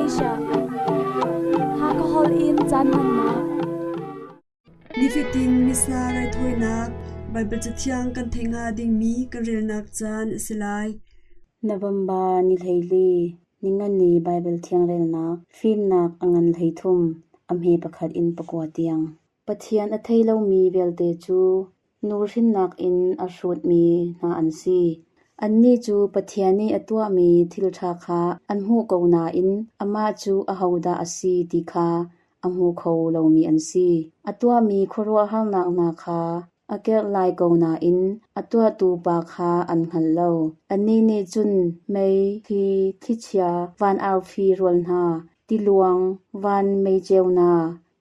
Asia. Hakha holh in caan hmannak. Nifatin Missa raithawinak Baibal Cathiang kan theih hnga dingmi kan relnak caan a si lai. November ni 14, ningani Baibal Thiang relnak, fimnak a ngan 13, a hme pakhat in pakua tiang. Pathian a thei lomi vialte cu nuhrinnak in a hrutmi hna an si. Annih cu Pathian nih a tuahmi thil ṭha kha an hmuh ko nain amah cu ahodah a si ti kha a hmu kho lomi an si. A tuahmi khuaruahharnak hna kha a kerh ko nain a tuahtu pa kha an hngal lo. Annih nih cun mei, thli, thlichia, van arfi rual hna, tiluang, van meiceu hna,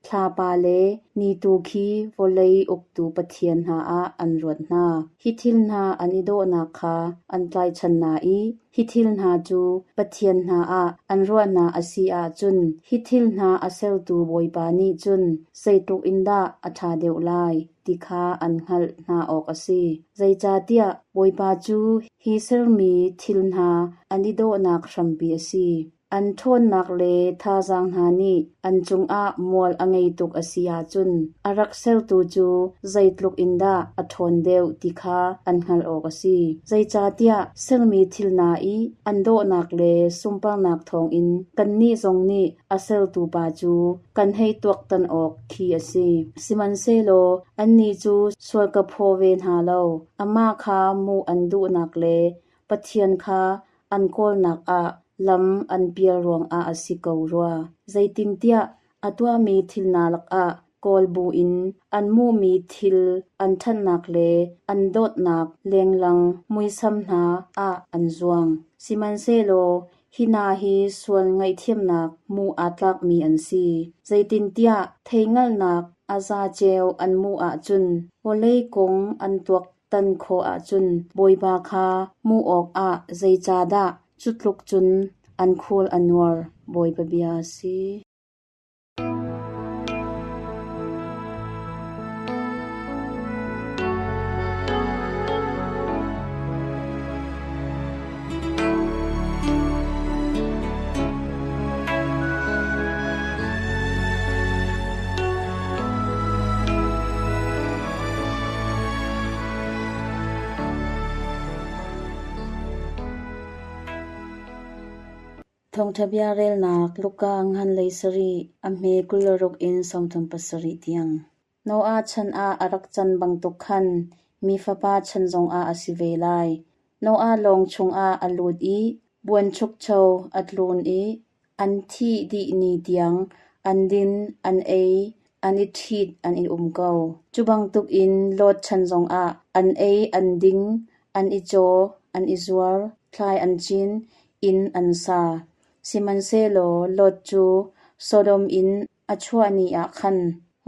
Thlapa le ni tu khi vawlei uktu pathian hna ah an ruat hna. Hi thil hna an i dawhnak kha an tlaichan hna i hi thil hna cu pathian hna ah an ruahnak a si ahcun hi thil hna a sertu Bawipa nih cun zeitluk in dah a ṭha deuh lai ti kha an hngalh hna awk a si. Zeicahtiah Bawipa cu hi sermi thil hna an i dawhnak hrampi a si. An ṭhawnnak le thazaang hna nih an cungah mual a ngei tuk a si ahcun a rak sertu cu zeitluk in dah a ṭhawn deuh ti kha an hngalh awk a si. Zeicahtiah sermi thil hna i an dawhnak le sunparnak thawngin kannih zong nih a sertu pa cu kan hei tuaktan awk khi a si. Sihmanhsehlaw annih cu sual ka phaw ve hna lo. Amah kha hmuh an duhnak le Pathian kha an kawlnak ah lam an pial ruangah a si ko rua. Zeitintiah a tuahmi thil hna lakah kawl buin an hmuhmi thil an ṭhatnak le an dawtnak lenglang muisam hna ah an zuang. Sihmanhsehlaw hi hna hi sual ngaihthiamnak hmuh aa tlakmi an si. Zeitintiah theihngalhnak a zaceo an hmuh ahcun vawlei kong an tuak tan khawh ahcun Bawipa kha hmuh awkah zeicahdah cu tluk cun an khul a nuar? Bawipa bia a si. Thawngṭha bia relnak Luka ngan lei sarih a hme 26 in 37 tiang. Noah chan ah a rak can bantuk khan mi fapa chan zongah a si ve lai. Noah lawng chungah a lut i buanchukcho a tlun i An thih dih ni tiang an din, an ei, an i ṭhit, an i um ko. Cu bantukin Lot chan zongah an ei, an ding, an i caw, an i zuar, thlai an cin, inn an sa. Sihmanhsehlaw Lot cu Sodom in a chuah ni ah khan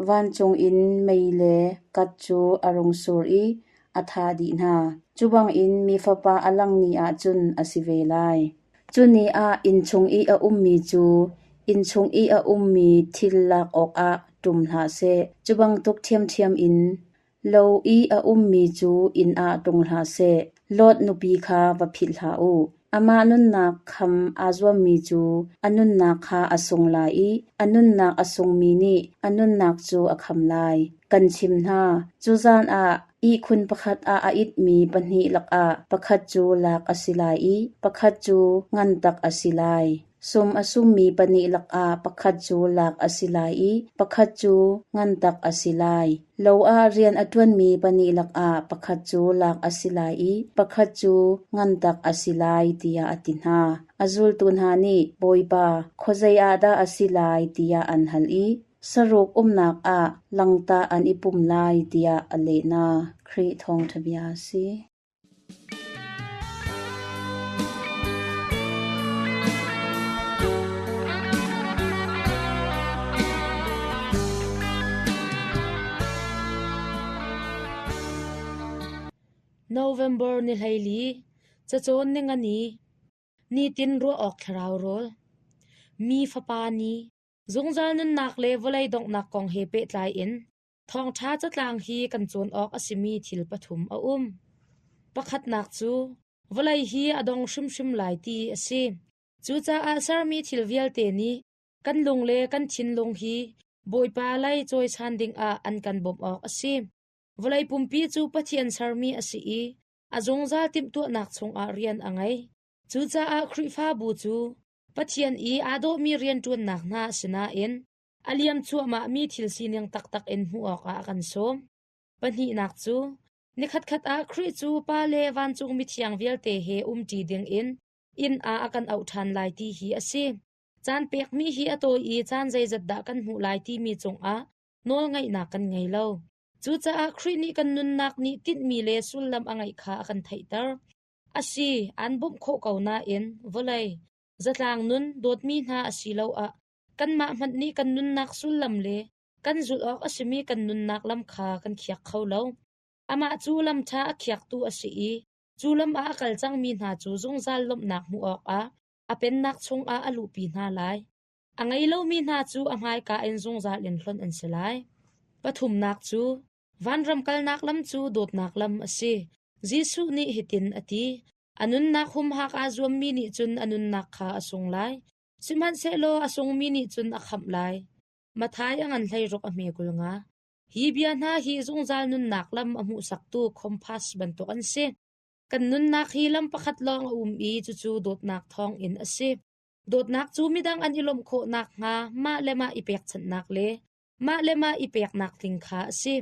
vancung in mei le kat cu a rung sur i a thah dih hna. Cu bangin Mi Fapa a langh ni ah cun a si ve lai. Cu ni ah innchung i a ummi cu innchung i a ummi thil lak awkah ṭum hlah seh. Cu bantuk ṭhiamṭhiam in lo i a ummi cu inn ah tlung hlah seh. Lot nupi kha va philh hlah u. Amah nunnak kham aa zuammi cu a nunnak kha a sung lai i a nunnak a sungmi nih a nunnak cu a kham lai. Kan chim hna, cu zan ah Ihkhun pakhat ah a itmi pahnih lakah pakhat cu lak a si lai i pakhat cu ngantak a si lai. Sum a summi pahnih lakah pakhat cu lak a si lai i pakhat cu ngantak a si lai. Lo ah rian a ṭuanmi pahnih lakah pakhat cu lak a si lai i pakhat cu ngantak a si lai, tiah a ti hna. A zultu hna nih, Bawipa, khuazei ah dah a si lai, tiah an hal i Saruk umnak ah langta an i pum lai tiah a leh hna. Khrih thawngṭha bia a si. November ni 14, cacawn ningani, nitin ruah awk thlarau rawl. Mi fapa ni, Zungzal nunnak le vawlei donghnak kong he pehtlai in thawngṭha catlang hi kan cawn awk a simi thil pathum a um. Pakhatnak cu vawlei hi a dong hrimhrim lai ti a si. Cucaah sermi thil vialte nih kan lung le kan thinlung hi Bawipa lei cawisan dingah an kan bawmh awk a si. Vawlei pumpi cu Pathian sermi a si i a zungzal timhtuahnak chungah rian a ngei. Cucaah Khrihfabu cu Pathian i aa dawhmi rianṭuannak hna a si nain a liam cuahmahmi thil sining taktak in hmuh awkah a kan sawm. Pahnihnak cu, nikhatkhat ah Khrih cu Pa le vancung mithiang vialte he umṭi dingin inn ah a kan auh ṭhan lai ti hi a si. Caan pekmi hi a tawi i caan zeizat dah kan hmuh lai timi cungah nawlngeihnak kan ngei lo. Cucaah Khrih nih kan nunnak nih tinhmi le sullam a ngeih kha a kan theihter. A si, aan bawmh khawh ko nain vawlei, zatlang nun dawtmi hna asiloah kanmah hmanh nih kan nunnak sullam le kan zulh awk a simi kan nunnak lam kha kan khiak kho lo. Amah cu lam ṭha a khiaktu a si i cu lam ah a kal cangmi hna cu zungzal lawmhnak hmuh awkah a pennak chungah a luhpi hna lai. A ngei lomi hna cu a hmaika in zungzal in hlonh an si lai. Pathumnak cu vanram kalnak lam cu dawtnak lam a si. Jesuh nih hitin a ti, A nunnak humhak aa zuammi nih cun a nunnak kha a sung lai. Sihmanhsehlaw a sungmi nih cun a khamh lai. Matthai a ngan 16 a hme 50. Hi bia hna hi zungzal nunnak lam a hmuhsaktu compass bantuk an si. Kan nunnak hi lam pakhat lawng a um i cucu dawtnak thawngin a si. Dawtnak cu midang an i lawmh khawh nakhnga mah le mah i pekchanhnak le mah le mah i peknak tling kha a si.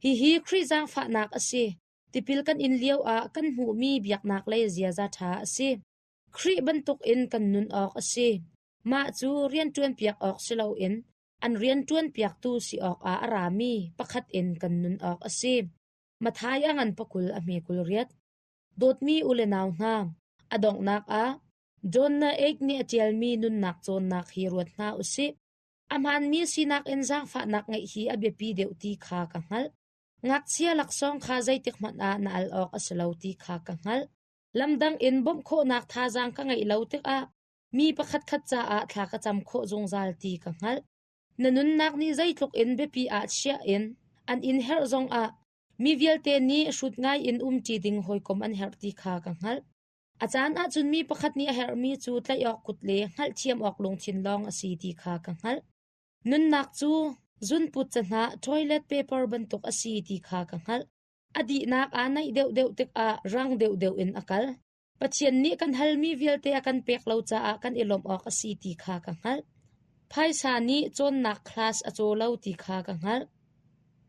Hihi Khrih zaangfahnak a si. Tipil kan in lioah kan hmuhmi biaknak lei ziaza ṭha a si. Khrih bantukin kan nun awk a si. Mah cu rianṭuanpiak awk si loin an rianṭuanpiaktu si awkah a rami pakhat in kan nun awk a si. Matthai a ngan pakul a hme 28. Dawtmi u le nau hna, a donghnak ah John na ek nih a ṭialmi nunnak cawnnak hi ruat hna u sih. A hmaanmi sinak in zaangfahnak ngeih hi a biapi deuh ti kha ka hngalh. Ngakchia laksawng kha zeitikhmanh ah na al awk a si lo ti kha ka hngalh. Lamdang in bawmh khawhnak thazaang ka ngeih lo tikah mi pakhatkhat caah thla ka cam khawh zungzal ti ka hngalh. Na nunnak nih zeitluk in biapi ah chiah in an in herh zongah mi vialte nih hrut ngai in umṭi ding hawikom an herh ti kha ka hngalh. A caan ahcun mi pakhat nih a herhmi cu tlaih awk kut le hngalhthiam awk lungthin lawng a si ti kha ka hngalh. Nunnak cu zunput cahnah toilet paper bantuk a si ti kha ka hngalh. A dihnak aa naih deuhdeuh tikah rang deuhdeuh in a kal. Pathian nih kan halmi vialte a kan pek lo caah kan i lawmh awk a si ti kha ka hngalh. Phaisa nih cawnnak class a caw lo ti kha ka hngalh.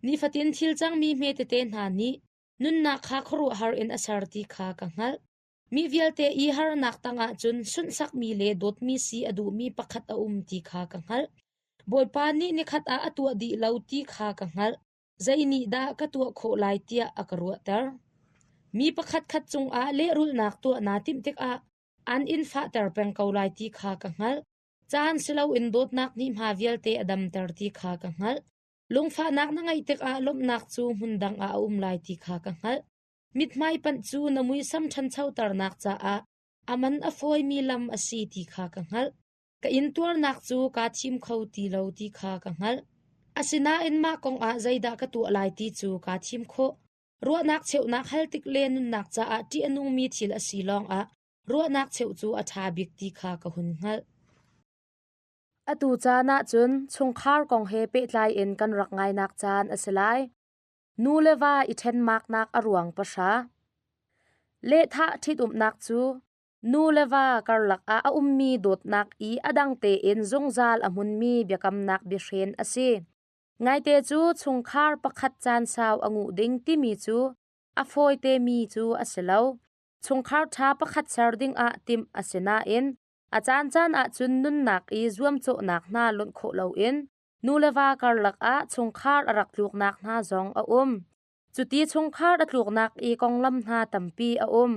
Nifatin thil cangmi hmetete hna nih nunnak kha khuaruahhar in a ser ti kha ka hngalh. Mi vialte i harnak tangah cun sunhsakmi le dawtmi si a duhmi pakhat a um ti kha ka hngalh. Bawipa nih nikhat ah a tuah dih lo ti kha ka hngalh. Zei nih dah ka tuah khawh lai tiah a ka ruahter. Mi pakhatkhat cungah lehrulhnak tuah naa timh tikah an in fahter peng ko lai ti kha ka hngalh. Caan si loin dawtnak nih hma vialte a damter ti kha ka hngalh. Lungfahnak na ngeih tikah lawmhnak cu hmun dang ah a um lai ti kha ka hngalh. Mithmai panh cu na muisam ṭhanchoternak caah a man a fawimi lam a si ti kha ka hngalh. Ka intuarnak cu kaa thim kho ti lo ti kha ka hngalh. Asinain mah kongah zeidah ka tuah lai ti cu kaa thim khawh. Ruahnak cheuhnak hal tik le nunnak caah ṭih a nungmi thil a si lawngah ruahnak cheuh cu a ṭha bik ti kha ka hun hngalh. Atu caan ahcun chungkhar kong he pehtlai in kan rak ngainak caan a si lai. Nu le va i ṭhenmaknak a ruang pahra. Lehthah ṭhitumnak cu nu le va karlak ah a ummi dawtnak i a dang tein zungzal a hmunmi biakamnak biahren a si. Ngaite cu chungkhar pakhat caan sau a nguh ding timi cu a fawite mi cu a si lo. Chungkhar ṭha pakhat ser dingah timh a si nain a caancaan ahcun nunnak i zuamcawhnak hna lonh khawh loin nu le va karlak ah chungkhar a rak tluknak hna zong a um. Cuti chungkhar a tluknak i konglam hna tampi a um.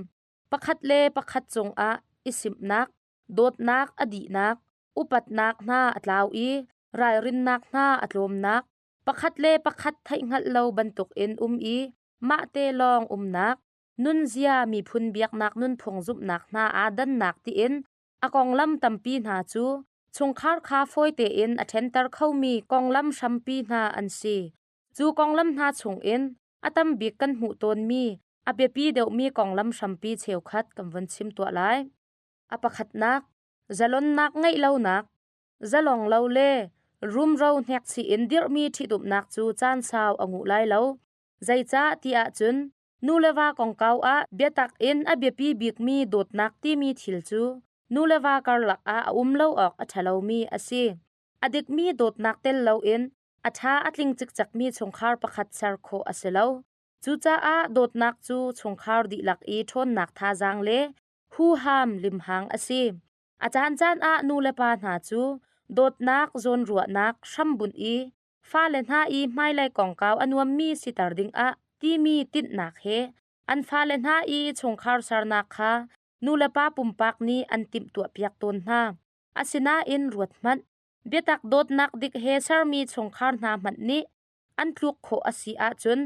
Pakhat le pakhat cungah i simhnak, dawtnak a dihnak, upatnak hna a tlau i ralrinnak hna a tlawmnak, pakhat le pakhat theihhngalh lo bantukin um i mahte lawng umnak, nunzia miphun biaknak nunphung zumhnak hna aa dannak tiin a konglam tampi hna cu chungkhar kha fawi tein a ṭhenter khomi konglam hrampi hna an si. Cu konglam hna chungin a tam bik kan hmuh tawnmi a biapi deuhmi konglam hrampi cheukhat kan vun chim tuah lai. A pakhatnak, Zalonnak ngeih lonak, zalong lo le rumro hneksih in dirhmi ṭhitumnak cu caan sau a nguh lai lo. Zeicah ti ahcun nu le va kongkau ah biatak in a biapi bikmi dawtnak timi thil cu nu le va karlak ah a um lo awk a ṭha lomi a si. A dikmi dawtnak tel loin a ṭha a tling cikcekmi chungkhar pakhat ser khawh a si lo. Cucaah dawtnak cu chungkhar dihlak i ṭhawnnak thazaang le huham limhang a si. A caancaan ah nu le pa hna cu dawtnak zawnruahnak hrambunh i fale hna i hmailei kongkau a nuammi siter dingah timi tinhnak he an fale hna i chungkhar sernak kha nu le pa pumpak nih an timhtuahpiak tawn hna. Asinain ruat hmanh, biatak dawtnak dik he sermi chungkhar hna hmanh nih an tluk khawh a si ahcun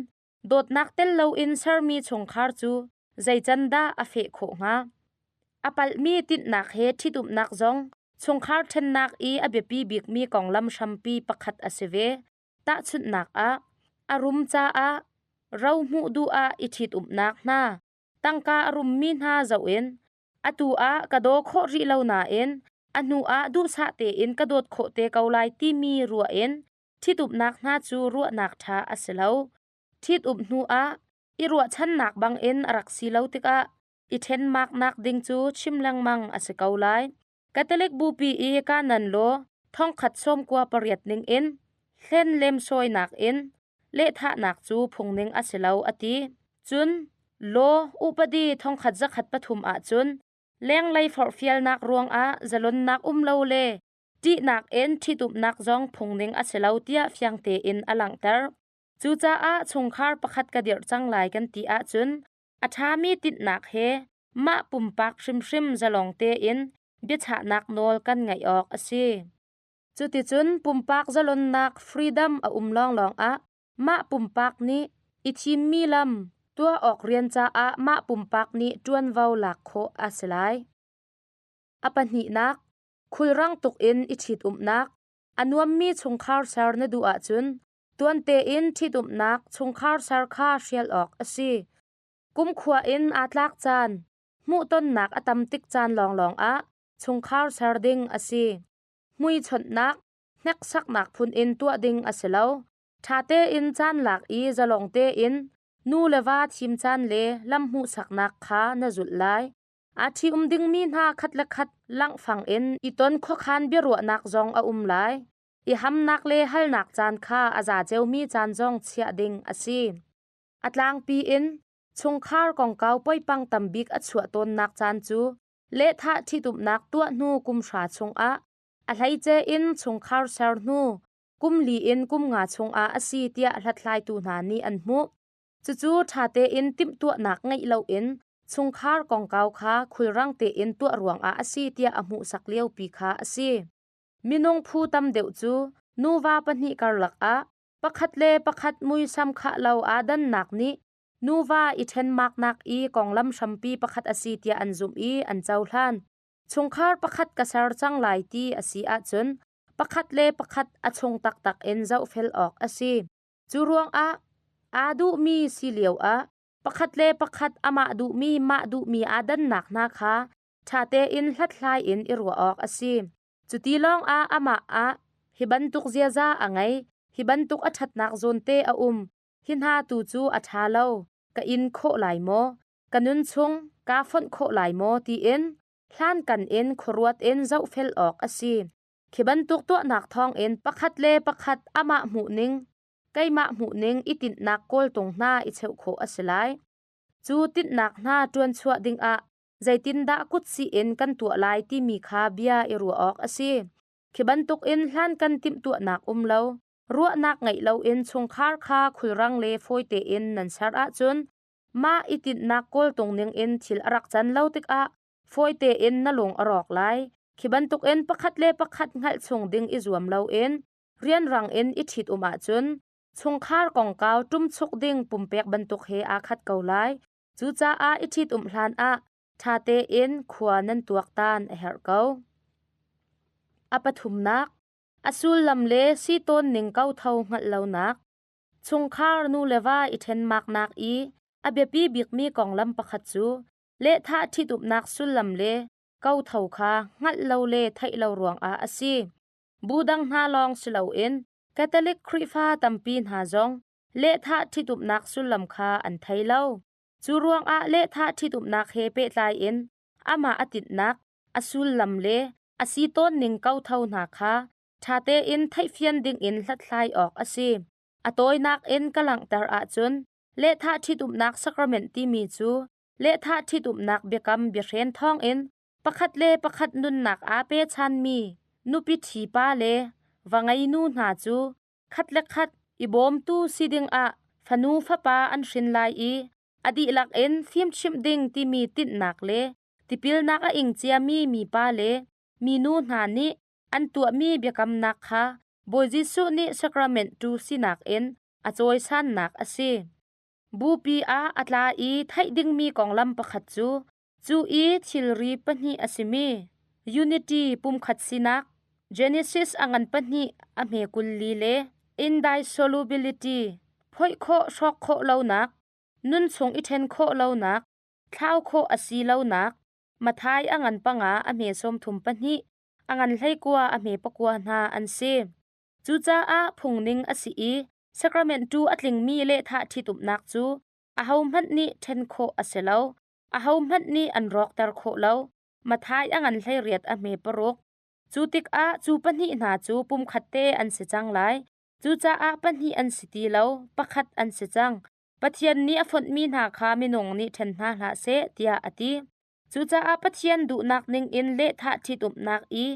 dawtnak tel loin sermi chungkhar cu zei can dah a feh khawh hnga? A palhmi tinhnak he ṭhitumnak zong chungkhar ṭhennak i a biapi bikmi konglam hrampi pakhat a si ve. Tahchunhnak ah, a rum caah ro hmuh duh ah i ṭhitumnak hna, tangka a rummi hna zoh in atu ah ka daw khawh rih lo nain a hnu ah duhsah tein ka dawt khawh te ko lai timi ruah in ṭhitumnak hna cu ruahnak ṭha a si lo. Ṭhitum hnu ah i ruahchannak bangin a rak si lo tikah i ṭhenmaknak ding cu chim lengmang a si ko lai. Catholic Bupi i kanan law thongkhat 98 ning in hlen lemsawinak in lehthahnak cu phungning a si lo a ti. Cun law upadi thongkhat 103 ahcun lenglei forhfialnak ruangah zalonnak um lo le ṭihnak in ṭhitumnak zong phungning a si lo tiah fiang tein a langhter. Cucaah chungkhar pakhat ka dirh cang lai kan ti ahcun a ṭhami tinhnak he mah pumpak hrimhrim zalong tein biachahnak nawl kan ngeih awk a si. Cuticun pumpak zalonnak freedom a um lawnglawng ah mah pumpak nih i thimmi lam tuah awk rian caah mah pumpak nih ṭuanvo lak khawh a si lai. A pahnihnak, khulrang tuk in i ṭhitumnak. A nuammi chungkhar ser na duh ahcun tuan tein ṭhitumnak chungkhar ser kha hrial awk a si. Kumkhua in aa tlak caan, hmuhtonnak a tam tik caan lawnglawng ah chungkhar ser ding a si. Hmuichonhnak, hneksaknak phun in tuah ding a si lo. Ṭha tein caan lak i zalong tein nu le va thim caan le lam hmuhsaknak kha na zulh lai. Aa ṭhi-um dingmi hna khat le khat langfang in i ton khuakhan biaruahnak zong a um lai. I hamnak le halnak caan kha a za ceumi caan zong chiah ding a si. A tlangpi in chungkhar kongkau poipang tambik a chuah tawnnak caan cu lehthah ṭhitumnak tuah hnu kum hra chungah a hleice in chungkhar ser hnu kum li in kum nga chungah a si tiah hlathlaitu hna nih an hmuh. Cucu ṭha tein timhtuahnak ngeih loin chungkhar kongkau kha khulrang tein tuah ruangah a si tiah a hmuhsak liopi kha a si. Minung phu tam deuh cu nuva pahnih karlak ah pakhat le pakhat muisam khah lo aa dannak nih nuva i ṭhenmaknak i konglam hrampi pakhat a si tiah an zumh i an cohlan. Chungkhar pakhat ka ser cang lai ti a si ahcun pakhat le pakhat a chung taktak in zohfel awk a si. Cu ruangah aa duhmi si lioah pakhat le pakhat amah duhmi mah duhmi aa dannak hna kha ṭha tein hlathlai in i ruah awk a si. Cuti lawngah amah ah hi bantuk ziaza a ngei, hi bantuk a ṭhatnak zawnte a um, hi hna tu cu a ṭha lo, ka in khawh lai maw, ka nun chung kaa fonh khawh lai maw tiin hlankan in khuaruat in zohfel awk a si. Khi bantuk tuahnak thawngin pakhat le pakhat amah hmuhning, keimah hmuhning i tinhnak kawltung hna i cheuh khawh a si lai. Cu tinhnak hna ṭuanchuah dingah zeitindah kutsih in kan tuah lai timi kha bia i ruah awk a si. Khi bantukin hlankan timhtuahnak um lo, ruahnak ngeih loin chungkhar kha khulrang le fawi tein nan ser ahcun mah i tinhnak kawltung ningin thil a rak can lo tikah fawi tein na lung a rawk lai. Khi bantukin pakhat le pakhat hngalh chung ding i zuam loin rianrang in i ṭhit-um ahcun chungkhar kongkau ṭumchuk ding pumpek bantuk he aa khat ko lai. Cucaah i ṭhitum hlan ah ṭha tein khua nan tuaktan a herh ko. A pathumnak, a sullam le si tawn ning kotho hngalh lonak. Chungkhar nu le va i ṭhenmaknak i a biapi bikmi konglam pakhat cu lehthah ṭhitumnak sullam le kotho kha hngalh lo le theih lo ruangah a si. Bu dang hna lawng si loin Catholic Khrihfa tampi hna zong lehthah ṭhitumnak sullam kha an thei lo. Cu ruangah lehthah ṭhitumnak he pehtlai in amah a tinhnak, a sullam le a si tawn ning kotho hna kha ṭha tein theihfian dingin hlathlai awk a si. A tawinak in ka langhter ahcun lehthah ṭhitumnak sacrament timi cu lehthah ṭhitumnak biakam biahren thawngin pakhat le pakhat nunnak aa pechanmi nupi ṭhi pa le va ngeinu hna cu khat le khat i bawmtu si dingah fanu fapa an hrin lai i a dihlak in fimchimh ding timi tinhnak le tipilnak a ing ciami mipa le minu hna nih an tuahmi biakamnak kha Bawi Jesuh nih sacrament tu sinak in a cawisannak a si. Bupi ah a tla i theih dingmi konglam pakhat cu cu i thilri pahnih a simi unity pumkhat sinak Genesis a ngan pahnih a hme 24 le indissolubility phoih khawh hrawk khawh lonak nun chung i ṭhen khawh lonak thlau khawh a si lonak Mathai a ngan panga a hme 32 a ngan 19 a hme pakua hna an si. Cucaah phungning a si i sacrament tu a tlingmi lehthah ṭhitumnak cu ahohmanh nih ṭhen khawh a si lo. Ahohmanh nih an rawkter khawh lo. Mathai a ngan 18 a hme paruk. Cu tikah cu pahnih hna cu pumkhat te an si cang lai. Cucaah pahnih an si ti lo, pakhat an si cang. Pathian nih a fonhmi hna kha minung nih ṭhen hna hlah seh, tiah a ti. Cucaah Pathian duhnak ningin lehthah ṭhitumnak i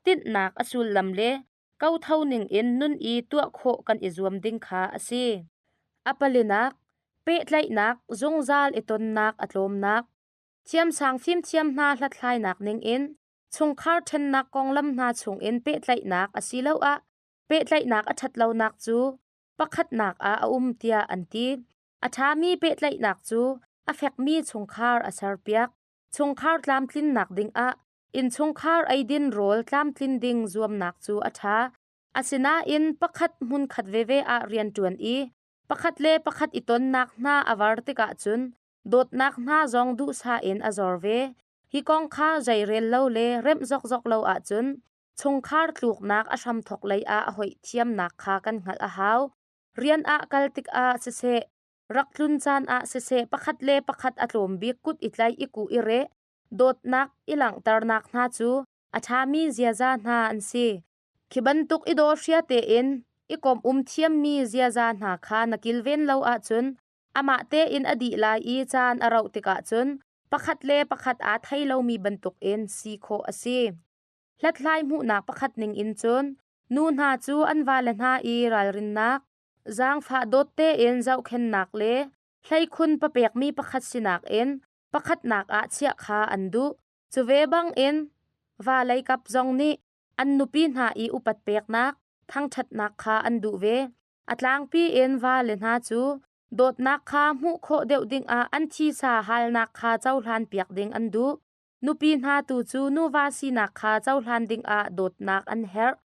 tinhnak a sullam le kotho ningin nun i tuah khawh kan i zuam ding kha a si. A palinak, pehtlaihnak zungzal i tonnak a tlawmnak. Thiamsang fimthiam hna hlathlainak ningin chungkhar ṭhennak konglam hna chungin pehtlaihnak asiloah pehtlaihnak a ṭhatlonak cu pakhatnak ah a um tiah an ti. A ṭhami pehtlaihnak cu a fekmi chungkhar a serpiak. Chungkhar tlamtlinnak dingah innchungkhar eidin rawl tlamtlin ding zuamnak cu a ṭha. Asinain pakhat hmunkhat veve ah rianṭuan i pakhat le pakhat i tonnak hna a var tikah cun dawtnak hna zong duhsah in a zor ve. Hi kong kha zeirel lo le remh zokzok lo ahcun chungkhar tluknak a hramthawk lei ah a hoih thiamnak kha kan hngalh a hau. Rian ah kal tikah siseh, rak tlun caan ah siseh pakhat le pakhat a tlawm bik kut i tlaih i kuh i reh, dawtnak i langhternak hna cu a ṭhami ziaza hna an si. Khi bantuk i daw hria tein i komh um thiammi ziaza hna kha na kilven lo ahcun amah tein a dih lai i caan a rauh tikah cun pakhat le pakhat aa thei lomi bantukin si khawh a si. Hlathlai hmuhnak pakhat ning in cun nu hna cu an vale hna i ralrinnak, zaangfah dawt tein zohkhennak le hleikhun papekmi pakhat sinak in pakhatnak ah chiah kha an duh. Cu ve bangin va leikap zong nih an nupi hna i upat peknak, thangṭhatnak kha an duh ve. A tlangpi in vale hna cu dawtnak kha hmuh khawh deuh dingah an thisa halnak kha cohlan piak ding an duh. Nupi hna tu cu nuva sinak kha cohlan dingah dawtnak an herh.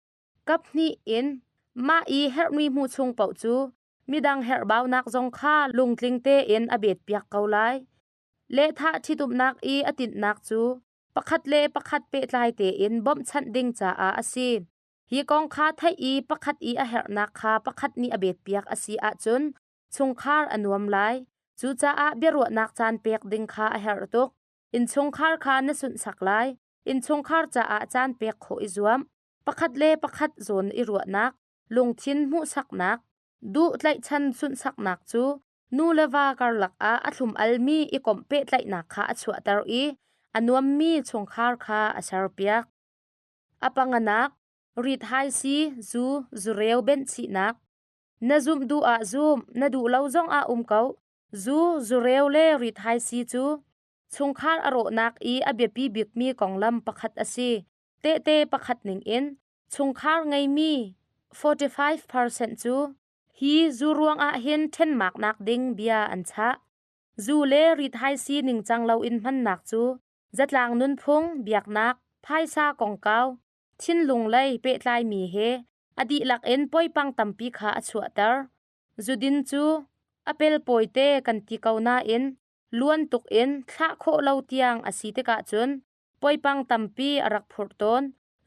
Kaphnih in mah i herhmi hmuh chung paoh cu midang herhbaunak zong kha lungtling tein a betpiak ko lai. Lehthah ṭhitumnak i a tinhnak cu pakhat le pakhat pehtlai tein bawmhchanh ding caah a si. Hi kong kha theih i pakhat i a herhnak kha pakhat nih a betpiak a si ahcun chungkhar a nuam lai. Cucaah biaruahnak caan pek ding kha a herh tuk. Innchungkhar kha na sunhsak lai. Innchungkhar caah caan pek khawh i zuam. Pakhat le pakhat zawn i ruahnak, lungthin hmuhsaknak, duh tlaihchan sunhsaknak cu nu le va karlak ah a thlum-almi i komh pehtlaihnak kha a chuahter i a nuammi chungkhar kha a serpiak. A panganak, rithaisi, zu, zureu benhchihnak. Na zumh duh ah zum, na duh lo zong ah um ko. Zu, zureu le rithaisi cu chungkhar a rawhnak i a biapi bikmi konglam pakhat a si. Tehte pakhat ningin chungkhar ngeimi 45% cu hi zu ruangah hin ṭhenmaknak ding bia an chah. Zu le rithaisi ningcang loin hmannak cu zatlang nunphung, biaknak, phaisa kongkau, thinlung lei pehtlaimi he a dihlak in poipang tampi kha a chuahter. Zudin cu a pelpawite kan ti ko nain luan tuk in thlah khawh lo tiang a si tikah cun Poipang tampi a rak phurh tawn.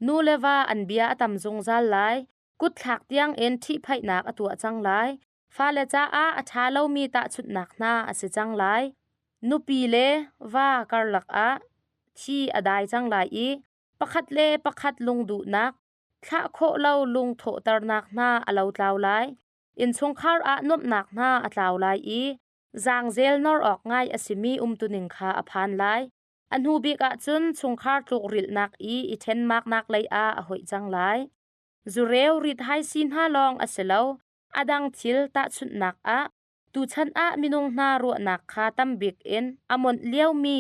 Nu le va an bia a tam zungzal lai. Kutthlak tiangin ṭhihphaihnak a tuah cang lai. Fale caah a ṭha lomi tahchunhnak hna a si cang lai. Nupi le va karlak ah thi a dai cang lai i pakhat le pakhat lungduhnak, thlah khawh lo lungthawhternak hna a lotlau lai. Innchungkhar ah nuamhnak hna a tlau lai i zaangzel nor awk ngai a simi umtuning kha a phan lai. A hnu bik ahcun chungkhar tlukrilhnak i i ṭhenmaknak lei ah a hoih cang lai. Zureu rithaisi hna lawng a si lo, a dang thil tahchunhnak ah tuchan ah minung hna ruahnak kha tambik in a monh liomi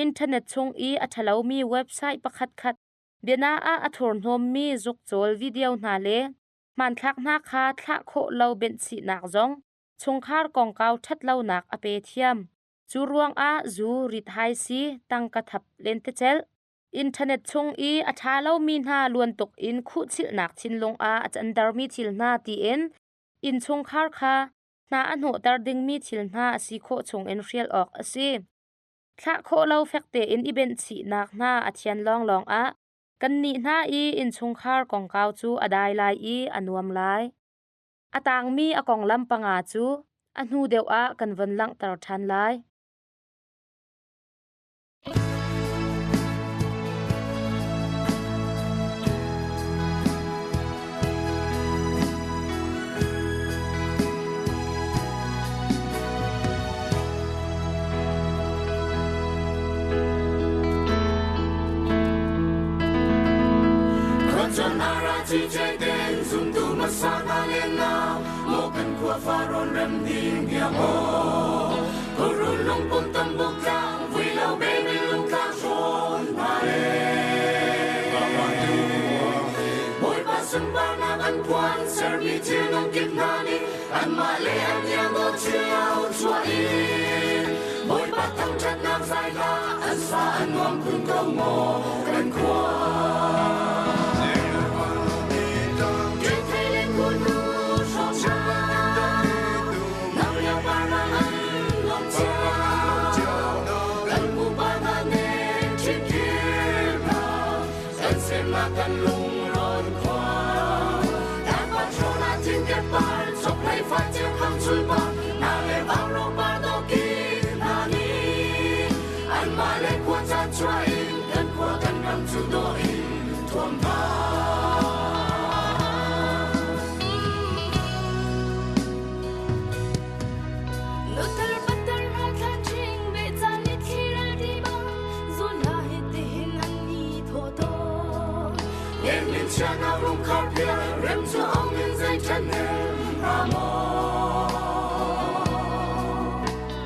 internet chung i a ṭhalomi website pakhatkhat biana ah a thurhnawmmi zukcawl video hna le hmanthlak hna kha thlah khawh lo benhchihnak zong chungkhar kongkau ṭhatlonak a pe thiam. Cu ruangah zu rithaisi tangka thap lentecelh internet chung i a ṭha lomi hna luan tuk in khuhchilhnak thinlung ah a cantermi thil hna tiin innchungkhar kha hna a hnawhter dingmi thil hna a si khawh chungin hrial awk a si. Thlah khawh lo fek tein i benhchihnak hna a thian lawnglawng ah kannih hna i innchungkhar kongkau cu a dai lai i a nuam lai. A tangmi a konglam panga cu a hnu deuh ah kan von langhter ṭhan lai.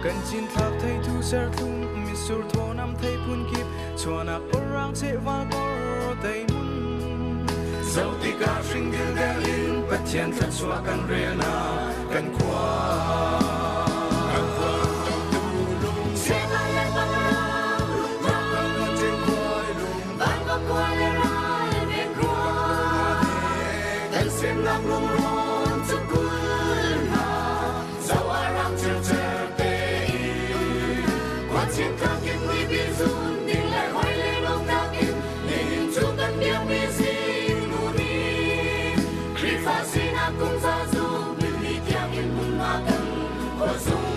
Kan cin thlak thei tu ser thlum misur thaw nam thei phun kip chuanak orang che wal kor tei mun zo tika hring dil del in Pathian thla kan rel na kan khua kan khua tu lung se ba le ba Van va qua le rai ve qua Kan sem nak lung ron chu kul na Zau arang chir chir te i Qua chin ka kim ni bi zun Ding le hoi le nong tak in Ni hin chu kan biak mi zing nu ni Krifa si na kum za zu Min ni tiang in mun na kan Qua zung.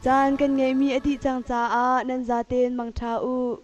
Caan kan ngeihmi a dih cang caah nan zaten mangṭha u.